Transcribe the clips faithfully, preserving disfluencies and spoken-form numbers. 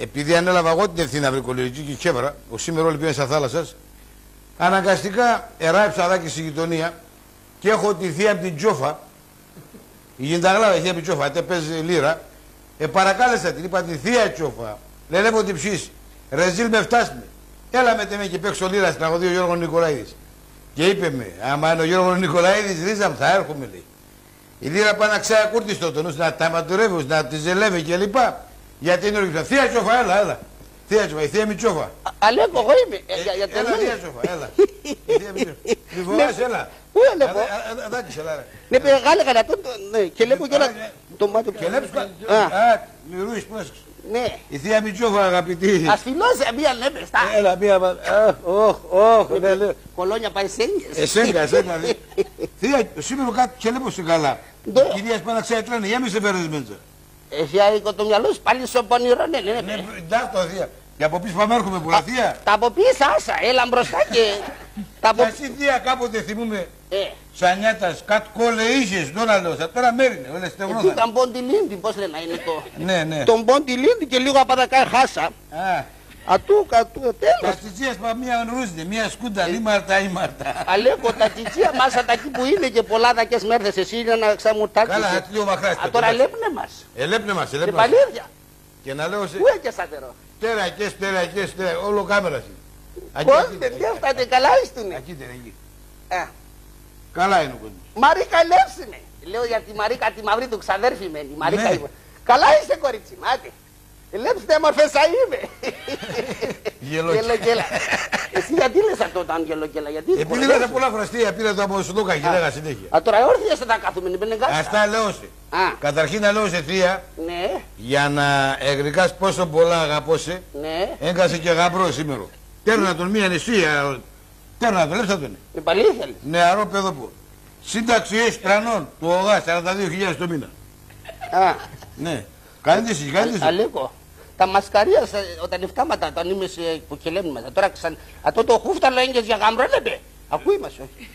Επειδή ανέλαβα εγώ την ευθύνη να βρω κολληριτσί και εξέβρα, ο Σίμερ όλη πήεν σα θάλασσας, αναγκαστικά εράεψα αδά και ση γειτονία και έχω τη θεία μ' την Τσόφα, η Γινταγλάβα, η θεία μ' η Τσόφα, ατέ παίζ' λύρα, επαρακάλεσα την, είπα τη: «Θεία Τσόφα, λελεύω τ'i ψη σ', ρεζίλ μ' εφτάς με. Έλα μετ' εμέν και παίξ' το λύρα σ' τραγωδία ο Γιώργος Νικολαίδης». Και είπε με: «Άμα είναι ο Γιώργος Νικολαίδης, ρίζα μ', θα έρχομαι», λέει. Η λύρα πα να ξάει ακούρτιστο, το νους να ταματουρεύει, να τη ζελεύει και λοιπά. Γιατί είναι όλο και: «Θεία Τσόφα, έλα, έλα. Θεία Τσόφα, η θεία μ' η Τσόφα». Α, Αλέκο, εγώ είμαι. Ε, για, για το Έλα, Αλέκο. Θεία Τσόφα, έλα. Η θεία μ' η Τσόφα. Μη φοβάσαι, έλα. Πού, Αλέκο; Έλα, έλα, έλα, δάκρυσε, έλα, ρε. Ναι, παι, γάλε καλά, το, το, ναι, και λέγω και όλα, Έλα, το μάτι που και λέπεις κα-, Α. Α, μυρούεις, πρόσεξε. Ναι. Η θεία μ' η Τσόφα, αγαπητή. Ας φιλώσε, μία, ναι, πες τα. Έλα, μία, α, οχ, οχ, ναι, ναι. Κολόνια πάει σέγγες. Εσέγγα, εσέγγα, ναι. Θεία, σίμερο κάτ' και λέπω σε καλά. Ναι. Η κυρία σ' πα να ξάει τρένε, για μη σε φέρνεις μέντσα. Εσύ αίκο το μυαλό σ' πάλι σο πονηρόν, ναι, ναι, ναι. Ναι, ντάχτω, θεία. Και από πίσω πάμε, έρχομαι, πουλαθία. Τα από πίσω, άσα, έλα μπροστά και τα από Κι εσύ, θεία, κάποτε θυμούμαι, Ε. Σα νιάτα σ', κάτ' κόλλε είχες, ντο να λέω σα, τώρα μέρινε, όλες στεγνώθανε. Εκεί ήταν πόντ' τη Λίντη, πώς λένε, είναι το Ναι, ναι. Τον πόντ' τη Λίντη και λίγο απ' αδακά χάσα. Α. Ατού, ατού, Τα τέλος. τσιτσία σ' πα μίαν ρούζ'νε, μίαν σκούνταν, ήμαρτα, ήμαρτα. Αλέκο, τα τσιτσία μ' άσα τα 'κεί που είναι και πολλά αδακές μ' έρθες εσύ, είναι να ξαμουρτάτσες. Καλά, ατ' λίγο μαχρά, Α, τώρα ελέπ'νε μας. Ελέπ'νε μας, ελέπ'νε μας. Επαλήθεια. Και να λέω σε Πού έκες ατέρω; Τέρακες, τέρακες, τέρακες, όλο κάμερας είναι. Ακεί, Πώς, ακεί, παιδιά, ακεί, αυτά και καλά έστουνε. Ακεί, τέρακες. Ε. Καλά είναι ο κόσμος. Μαρίκα, ελεύς' με. Λέω για τη Μαρίκα, τη μαυρή, το ξαδέρφι μ' έν' η Μαρίκα. Ναι. Είμαι. Καλά είσαι, κορίτσι μ', άτε. Ελέπ'ς τι μορφές αΐ είμαι. Γελόκια. Γελόκια. Εσύ γιατί λες ατό, όταν γελόκια, γιατί Επειδή χορεύεις; Πήρα πολλά φραστία, πήρα το από σουτόκα, Α. Γελάγα συνέχεια. Α, τώρα όρθια θα τα κάθουμε, είναι πενεγκάστα. Ας τα λέω σε. Α. Καταρχήν να λέω σε, θεία, Ναι. για να εγρικάς πόσο πολλά αγαπώ σε, Ναι. Έγκας σε και γαμπρό σίμερο. Τέρνα τον μίαν εσύ, α, τέρνα τον, λέπ'ς ατον. Επαλήθια λες. Νεαρό παιδόπο. Σύνταξη έχει τρανών, του ΟγΑ, σαράντα δύο χιλιάδες το μήνα. Α. Ναι. Καλή τη, καλή τη. Αλέκο, τα μασκαρία σ', όταν ευτάματα, όταν είμαι σε, που κελέμνουμε, τώρα ξαν-, ατό το χούφταλο έγκες για γαμπρόν, έπε. Ακούει μας, όχι.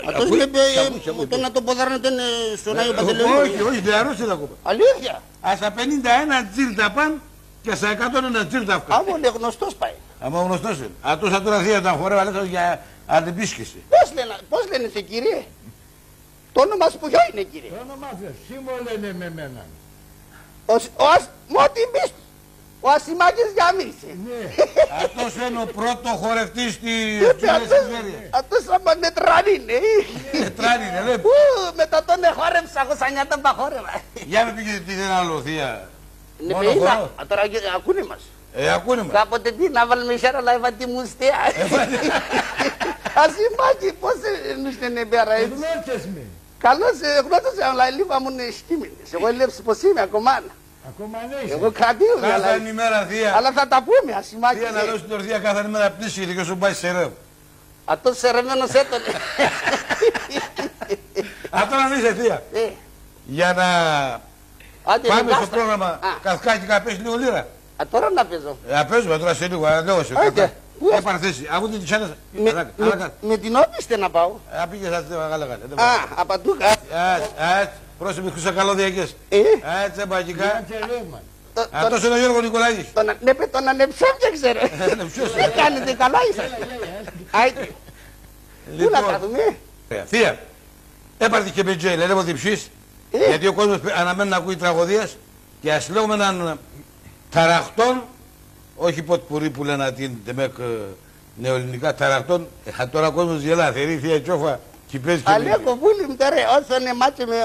Ατός Ακούει, είναι, σ' ακούει, σ' ακούει. Τον ατό ποδάρον ατέν', ε, σον Άιο Παντελεονίδη. Όχι, όχι, νεαρός είναι ακόμα. Αλήθεια. Α, σα πενήντα ένα τσίρτα παν και σα εκατόν ένα τσίρτα αύκαν. Άμα είναι γνωστός πάει. Άμα γνωστός είναι. Ατός ατώρα, θεία, τον χορεύω, Αλέξανδρος, για αν δεν πίσκεσαι. Πώς λένε, πώς λένε σε, κύριε; Το όνομά σ' ποιο είναι, κύριε; Το όνομά σ', Ασήμ' λένε με εμέναν. Ο Σ-, ο Ασ-, μ' ό,τι εμπίστ', ο Ασημάκης Γιαμής. Ναι. Ατός είναι ο πρώτο χορευτής σ' τη Τσουλέσ' Σφαίρια. Ατός άμα μετράν' είναι, ε. Μετράν' είναι, λέει. Ου, με τ' ατόν εχόρεψα, εγώ σα νιάτα πα χόρευα. Για με πήγε, τι δεν άλλο, θεία. Ναι, Μόνο με είδα. χορό. Α, τώρα ακούνε μας. Ε, ακούνε μας. Κάποτε τι, να βάλουμε χέρα, αλλά έβα τη μουστία. Έβα- Ασημάκη, πώς, ε, εμείς δεν εμπέρα έτσι. Εγνώρισε με. Καλώς, ε, εγνώρισα, αλλά λίγο άμουν εσκήμενες. Εγώ ελέπ'ς πώς είμαι, ακόμαν. Ακόμαν είσαι. Εγώ κρατίουμαι, Κάθαν αλλά, ημέρα, θεία. αλλά θα τα πούμε, Ασημάκη, Θεία, να ναι. λέω σ' την ορθία, κάθαν ημέρα πτήση, γιατί και όσο πάει σε ρεύ. Ατός σερεμένος έτον. Ατώρα να είσαι, θεία. Ε. Για να Άντε, πάμε στο Νικάστα. πρόγραμμα, Α. Καυκάκικα, παίζεις λίγο λύρα. Ατώρα να παίζω. Ε, να παίζουμε τώρα σε λίγο, α, λέω σε, Άντε, καυκά. πού Έπαρ' θέση, αφού δεν τη χάνεσαι. Με, Ανάκα, με, ανάκα. με την Όπισθεν να πάω. Α, πήγες, ας, γάλα, γάλα, δεν Α, πα- απαντούκα. Ας, ας, πρόσωποι χούσα καλώδια και εσύ. Ε. Ας, τσαμπακικά. Κάτσε, ρε, μαν. Το, το, Ατός είναι ο Γιώργος Νικολαίδης. τον, ναι, παι, τον ανεψώμ' και ξέρω. Ανεψώμ'. Τι κάνετε, καλά είσαστε; Άιτε. Πού να Λοιπόν. κάθουμε; Ε, θεία, έπαρ' τη και με ντ' ζέι, λελεύω τ'i ψη σ', Ε. γιατί ο κόσμος πε-, αναμέν' να ακούει τραγωδίας και ας λέγουμε έναν ταραχτόν, όχι ποτπουρί που λένε ατείν', ντεμέκ, ε, νεοελληνικά, ταραχτόν, ε, ατώρα ο κόσμος γελά, θερεί θεία Τσόφα, κι παίζει και Αλέκο, με- πουλί μ', τώρα, ώσον εμάτσαμε,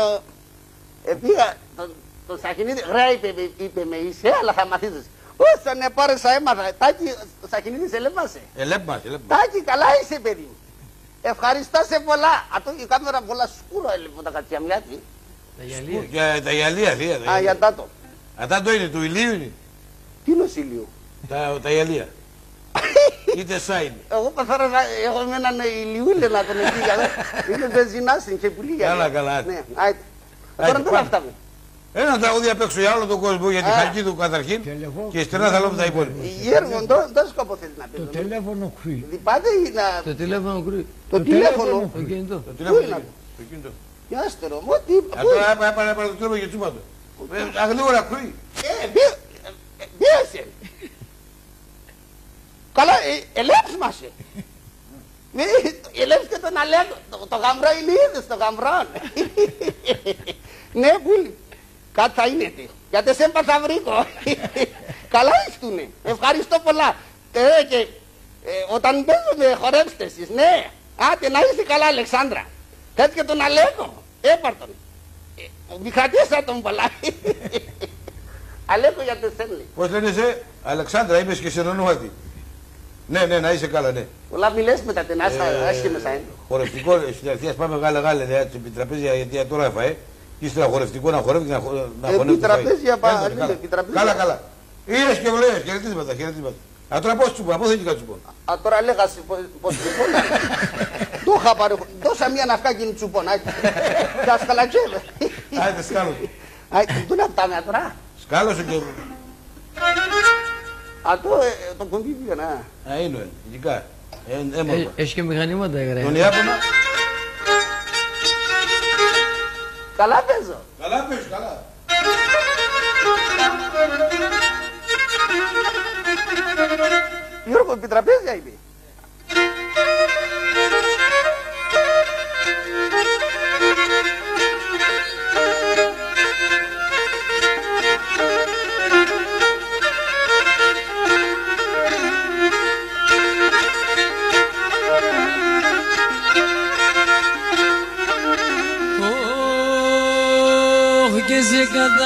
ε, επήγα, το, το Σαχινίδη, γραία, είπε, είπε με, είσαι, αλλά θα μαθήσεις. Ώσον επόρεσα, έμαθα. Τάκη, ο Σαχινίδης ελέπ' μας, ε; Ελέπ' μας, ελέπ' μας. Τάκη, καλά είσαι, παιδί μ'; Ευχαριστώ σε πολλά. Ατό η κάμερα πολλά σκούρα ελέπ' τα κατσιαμιά τη. Τα γυαλία. Σκου-, για τα γυαλία, θεία, τα Α, γυαλία. για τάτο. Α, τάτο είναι, του ηλίου είναι. Τίνος ηλίου; Τα, τα γυαλία. Είτε σα είναι. Εγώ καθαρά θα, έχω με έναν ηλιούλε να τον εκεί, για-, είναι βενζινάς, είναι και πουλί, για Καλά, μένα. καλά. Ναι, άιτε. Άιτε, Τώρα δεν πάμε. Ένα τραγούδι απ' έξω για όλο τον κόσμο, για τη Α. Χαλκίδου καταρχήν, Τηλεφω- και ύστερα θα λέμε τα υπόλοιπα. Γιώργο, ντο, ντο σκόπο θέλεις να Το παίζουμε; τηλέφωνο κρούει. Διπάτε είναι Το τηλέφωνο κρούει. Το τηλέφωνο. Το κινητό. Το τηλέφωνο Πού είναι κρούει. Το κινητό. Γεια σου, ρε, μω, τι, Α, πού τώρα είναι; Έπα-, έπα-, έπα-, το τρώμε και τσουμάτο. Ε, αγλίγορα κρούει. Ε, πού, ε, πού είσαι; Αλλά, ε, ελέπ'ς μας, ε. Ναι, ελέπ'ς και τον Αλέκο, το, το γαμπρόν, είδες το γαμπρόν. Ναι, πουλί. Κάτ' θα ίνεται. Γιατί εσέν πα θα βρήκω. Καλά ευτούνε. Ευχαριστώ πολλά. Ε, και, ε, όταν παίζουμε, χορεύ'στε εσείς, ναι. Άτε, να είσαι καλά, Αλεξάνδρα. Θες και τον Αλέκο. Έπαρ' τον. Ε, ο Μιχαλής θα τον πολλά. Αλέκο, γιατί εσέν, λέει. Πώς λένε σε; Αλεξάνδρα, είπες και σε ονόματι. Ναι, ναι, να είσαι καλά, ναι. Πολλά μη λες με τα τενά σα, άσχε με σα, ε. Χορευτικό, στην αρχή ας πάμε γάλα-γάλα, λέει, έτσι, επί τραπέζια, γιατί ατώρα έφαε. Ύστερα χορευτικό, να χορεύει και να χο-, να χωνεύει το φαΐ. Επί τραπέζια. Έλα, πα-, καλά. Επί τραπέζια. Καλά, καλά. Είδες και λέω, χαιρετίσματα, χαιρετίσματα. Ατώρα πώς τσουπών, πώς θα τσουπών; Ατώρα λέγα σε πώς, πώς τσουπών. Ντο χα παρε-, ντο σα μίαν αφκά κείνη τσουπών, άι. Κι ας χαλατζεύε. Άι, δεν σκάλω. Άι, ντο να πτάμε ατώρα; Σκάλωσον και. Ατό, ε, το κουμπί πήγαν, α. Α, είναι, ε, δικά. Ε, ε, ε, έμορφα. Έχει και μηχανήματα, ε, γρέ. Τον Ιάπωνα. Καλά παίζω. Καλά παίζεις, καλά. Γιώργο, επί τραπέζια είμαι. Ωχ, και σε καθ'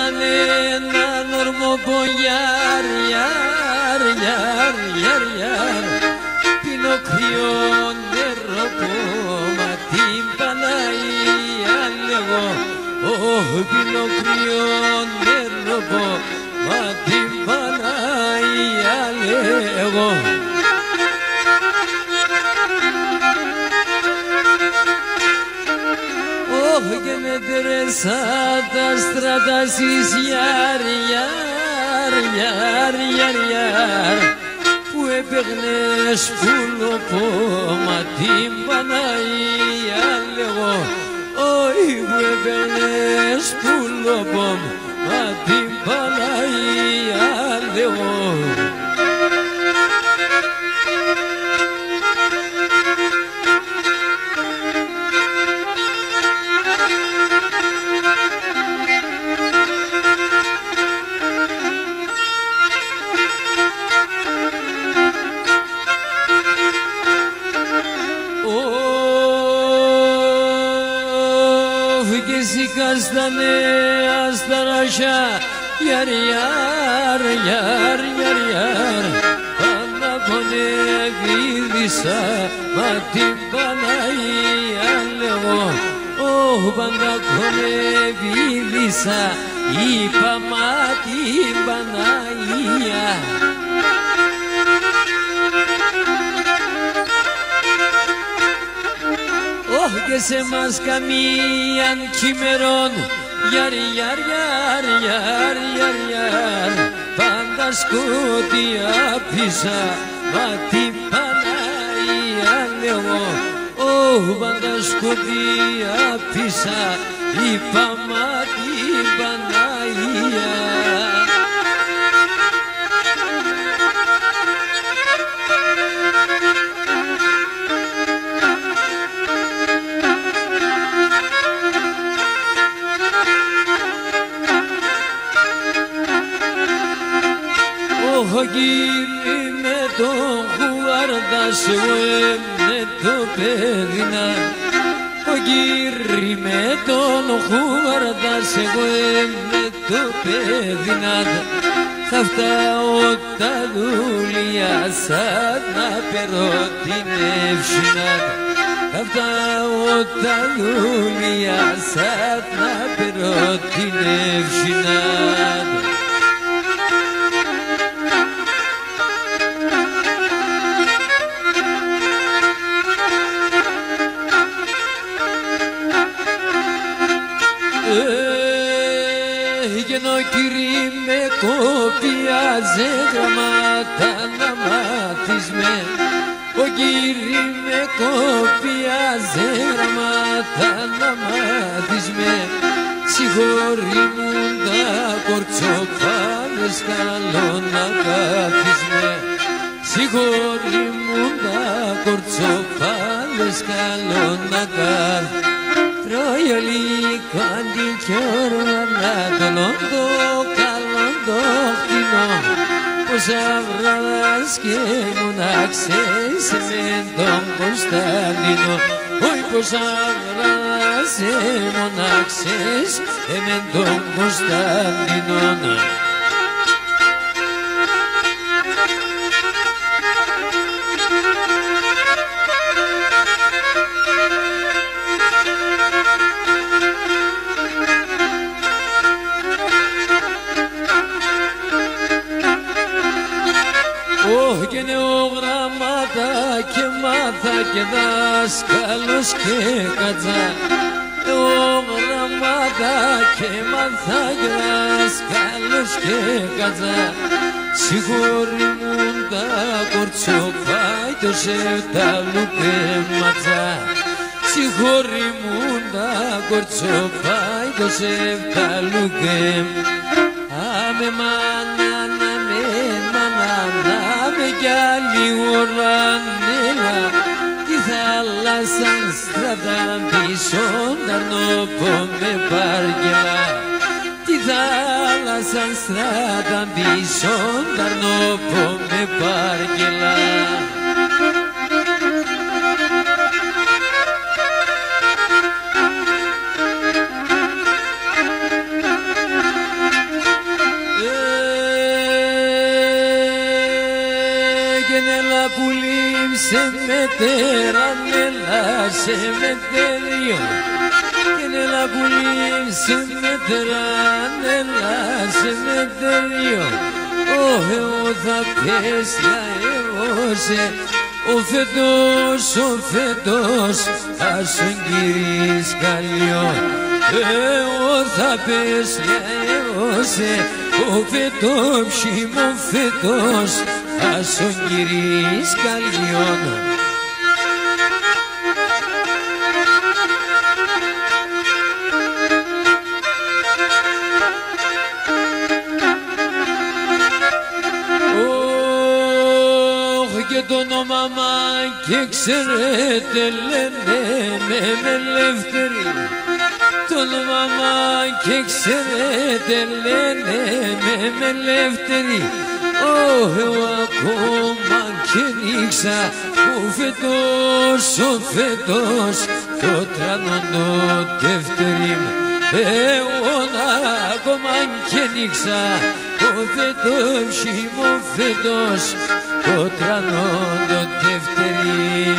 έναν όρμο πον γιαρ, γιαρ, γιαρ, γιαρ, γιαρ. Πίνω κρύο νερό πον, μα την Παναγία λέγω. Ωχ, πίνω κρύο νερό πον, μα την Παναγία λέγω. Ωχ, και με τρες ατά στράτα σ' γιαρ, γιαρ, γιαρ, γιαρ, γιαρ, που έπαιρνες πουλοπό, μα την Παναγία λέγω. Ωχ, που έπαιρνες πουλοπό, μα την Παναγία λέγω. Ωχ, και σ' κα' στα νέα σταράσια, γιαρ, γιαρ, γιαρ, γιαρ, γιαρ, πάντα χωνεύει η Δίσσα, μα την Παναγία λέγω. Ωχ, πάντα χωνεύει η Δίσσα, είπα, μα την Παναγία. Ωχ, και σ' εμάς καμίαν 'κ' ημερών, γιαρ, γιαρ, γιαρ, πάντα σκούτια πίσσα, μα την Παναγία λέγω. Ωχ, πάντα σκούτια πίσσα, είπα, μα την Παναγία. Ωχ, ο Κύρι' με τον Χουβαρδάς, εγώ έμ'νε το παιδινάν. Ο Κύρι' με τον Χουβαρδάς, εγώ έμ'νε το παιδινάν. Θα φτάω τα δουλειά σα να παίρω την ευσυνάν. Θα φτάω τα δουλειά σα να παίρω την ευσυνάν. Έ, και ο Κύρι' με κόπιαζε γράμματα να μάθεις με. Ο Κύρι' με κόπιαζε γράμματα να μάθεις με. Συγχωρεί μου τα κορτσοπά, λες, καλό να κάθεις με. Συγχωρεί μουν τα κορτσοπά, λες καλόν να κάθ'. Τρώει ολίγον την κιόρμαν ατον, το καλόν το χτινόν. Πόσα βράδια σκέμουν, αχ, εσέ, εσέ μεν τον Κωνσταντίνον. Ωχ, πόσα βράδια σκέμουν, αχ, εσέ, εσέ μεν τον Κωνσταντίνον. Ωχ, κι νεογράμματα και μάθα και δάσκαλος και κατσά. Νεογράμματα και μάθα και δάσκαλος και κατσά. Συγχωρεί μουν τα κορτσοπά, ατο σ' ευταλούκεν ματσά. Συγχωρεί μουν τα κορτσοπά, ατο σ' ευταλούκεν. Αμε μάνα, αμε μάνα, αμε κι άλλη ωράν, έλα. Τη θάλασσαν στράταν πισόν τ' Αρνόπον με παρκελά. Τη θάλασσαν στράταν πισόν τ' Αρνόπον με παρκελά. Κι νέλα πουλί μ' σε μετέραν, νέλα σε μετέριον. Κι νέλα πουλί μ' σε μετέραν, νέλα σε μετέριον. Ω, εγώ θα πέσ' λια εγώ σε, ο Φετός, ο Φετός, ας σον κυρί-ς καλλιόν. Εγώ θα πέσ' λια εγώ σε, ο Φετός, ψι μ' ο Φετός, ας σον κυρί-ς καλλιόν. Ωχ, και το όνομά μ' αν 'κ' εξαίρετε, λένε με, με Ελεύθερη. Το όνομά μ' αν 'κ' εξαίρετε, λένε με, με Ελεύθερη. Ωχ, εγώ ακόμαν 'κ' ενίξα, ο Φετός, ο Φετός, το τρανόν το Δευτέρι μ'. Εγώ ακόμαν 'κ' ενίξα, ο Φετός, ψι μ' ο Φετός, το τρανόν το Δευτέρι μ'.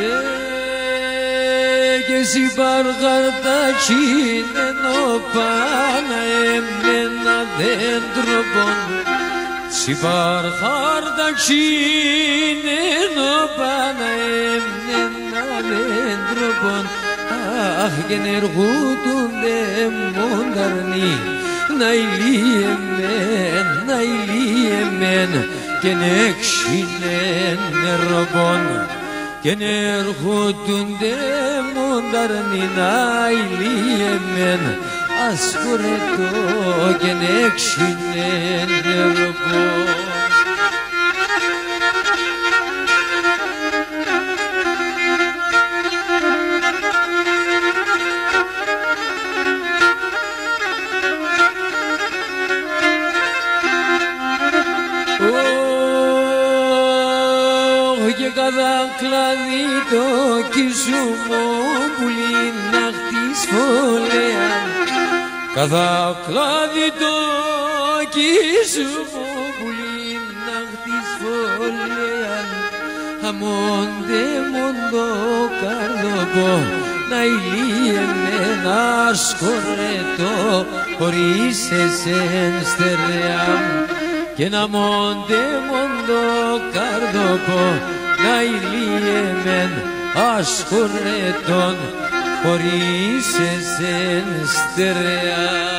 Ε, και σ' Παργαρδά 'κ' ίνεν οπάν' αέμ'νεν αδέντροπον. Σ' Παργαρδά 'κ' ίνεν οπάν' αέμ'νεν αδέντροπον. Αχ, κι ενεργούτουνταν μονταρνοί, να ηλίεμεν, να ηλίεμεν, κι 'κ' ίνεν νεροπόν. Κι ενεργούτουνταν μονταρνοί, να ηλίεμεν, ας χορετώ, κι 'κ' ίνεν νεροπόν. Ωχ, και καθά κλάδι το 'κι σ' ο, μ' ο πουλίν' αχ' τη σφολέαν. Καθά κλάδι το 'κι σ' ο, μ' ο πουλίν' αχ' τη σφολέαν. Αμόν ντ' εμόν το καρδοπόν, να ηλίεμεν, ας χορετώ, χωρίς εσέν στερεάν. Κι ένα μόν ντ' εμόν το καρδοπόν, να ηλίεμεν, ας χορετώ, χωρίς εσέν στερεά.